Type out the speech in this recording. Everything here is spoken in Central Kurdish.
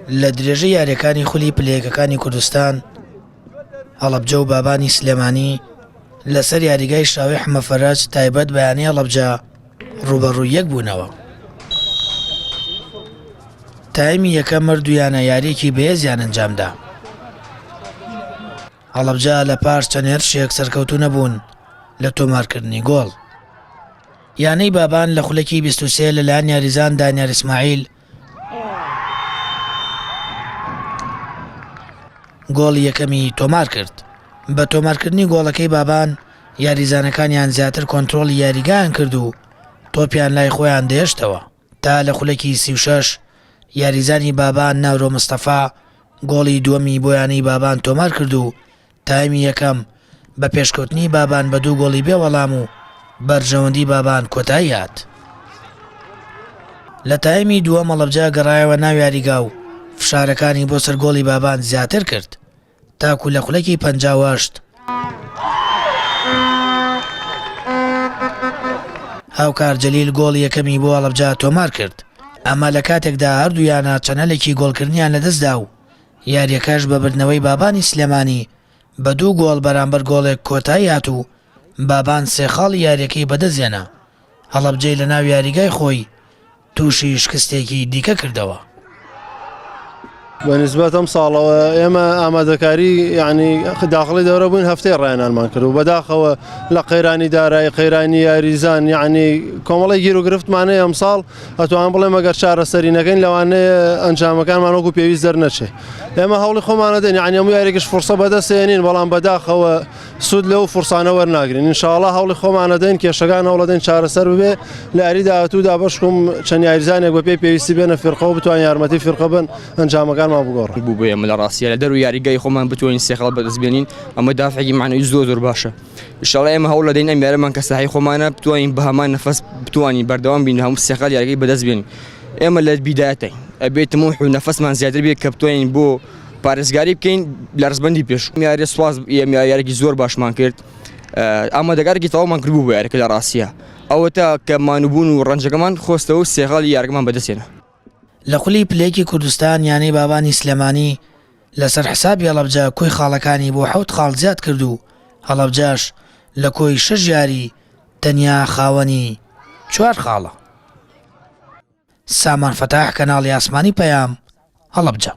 لە درێژەی یاریەکانی خولی پلەیەکەکانی کوردستان هەڵەبجە و بابانی سلێمانی لەسەر یاریگای شاوی حمەفەرەج تایبەت بەیانی هەڵەبجە ڕوبەڕووی یەک بوونەوە. تایمی یەکەم مردویانە یاریەکی بەهێزیان ئەنجامدا. هەڵەبجە لە پاش چەند هێرشێک سەرکەوتوو نەبوون لە تۆمارکردنی گۆڵ. یانەی بابان لە خولەکی 23 لەلایەن یاریزان دانیار ئیسماعیل گۆڵی یەکەمی تۆمار کرد. بە تۆمارکردنی گۆڵەکەی بابان یاریزانەکانیان زیاتر کۆنترۆڵی یاریگایان کرد و تۆپیان لای خۆیان دەهێشتەوە تا لە خولەکی 36 یاریزانی بابان ناورۆ مستەفا گۆڵی دووەمی بۆ یانەی بابان تۆمار کرد و تایمی یەکەم بە پێشکەوتنی بابان بە دوو گۆڵی بێ وەڵام و بەرژەوەندی بابان کۆتایی هات. لە تایمی دووەم هەڵەبجە گەڕایەوە ناو یاریگا و فشارەکانی بۆ سەر گۆڵی بابان زیاتر کرد تاکو لە خولەکی 58 هاوکار جەلیل گۆڵی یەکەمی بۆ هەڵەبجە تۆمار کرد ئەمە لە کاتێکدا هەردوو یانە چەند هەلێکی گۆڵکردنیان لەدەستدا و یارییەکەش بە بردنەوەی بابانی سلێمانی بە دوو گۆڵ بەرامبەر گۆڵێک کۆتایی هات و بابان سێ خاڵی یارییەکەی بەدەستهێنا، هەڵەبجەی لەناو یاریگای خۆی تووشی شکستێکی دیکە کردەوە. بە نسبەت ئەم ساڵەوە ئێمە ئامادەکاری یعنی داخڵی دەورە بووین هەفتەی ڕایەنانمان کرد و بەداخەوە لە قەیرانی دارایی قەیرانی یاریزان یعنی کۆمەڵی گیر و گرفتمانەیە ئەم ساڵ ئەتوان بڵێم ئەگەر چارەسەری نەکەین لەوانەیە ئەنجامەکانمان وەکو پێویست دەرنەچێ ئێمە هەوڵی خۆمانە دەین یعنی هەموو یاریێکش فرسە بەدەستێنین بەڵام بەداخەوە سوود لەو فرسانە وەرناگرین ئینشاءڵا هەوڵی خۆمانە دەین کێشەکان هەوڵەدەین چارەسەر ببێ لە یاری داهاتوودا بەشکم چەند یاریزانێک بە پێی پێویستی بێنە فیرقە و بتوان یارمەتی فیرقە بن ئەنجامەکانمان بگۆڕن. بوو بۆ ئێمە لە ڕاستیە لە دەرو یاریگای خۆمان بتوانین سێ خاڵ بەدەست بێنین ئەمە دافعێکی مەعنەوی زۆر زۆر باشە ئیشەڵا ئێمە هەوڵ دەدەین ئەم یارەمان کە ساحەی خۆمانە بتوانین بە هەمان نەفەس بتوانین بەردەوام بین هەموو سێ خاڵ یاریگەی بەدەست بێنین ئێمە لە بیدایەتین ئەبێت تموح و نەفەسمان زیاتر بێت کە بتوانین بۆ پارێزگاری بکەین لە ڕزبەندی پێش یاریە سواز یاریەکی زۆر باشمان کرد ئامادەگارێکی تەواومان کردبوو بۆ یاریەکە لە ڕاستیە ئەوەتا کە مانوبوون و ڕەنجەکەمان خۆستەوە و سێ خاڵی یاریەکەمان بەدەستهێنا. لە خولی پلەیەکی کوردستان یانەی بابانی سلێمانی لەسەر حسابی هەڵەبجە کۆی خاڵەکانی بۆ حەوت خاڵ زیاد کرد و هەڵەبجەش لە کۆی شەش یاری تەنیا خاوەنی چوار خاڵە. سامان فەتاح کەناڵی ئاسمانی پەیام، هەڵەبجە.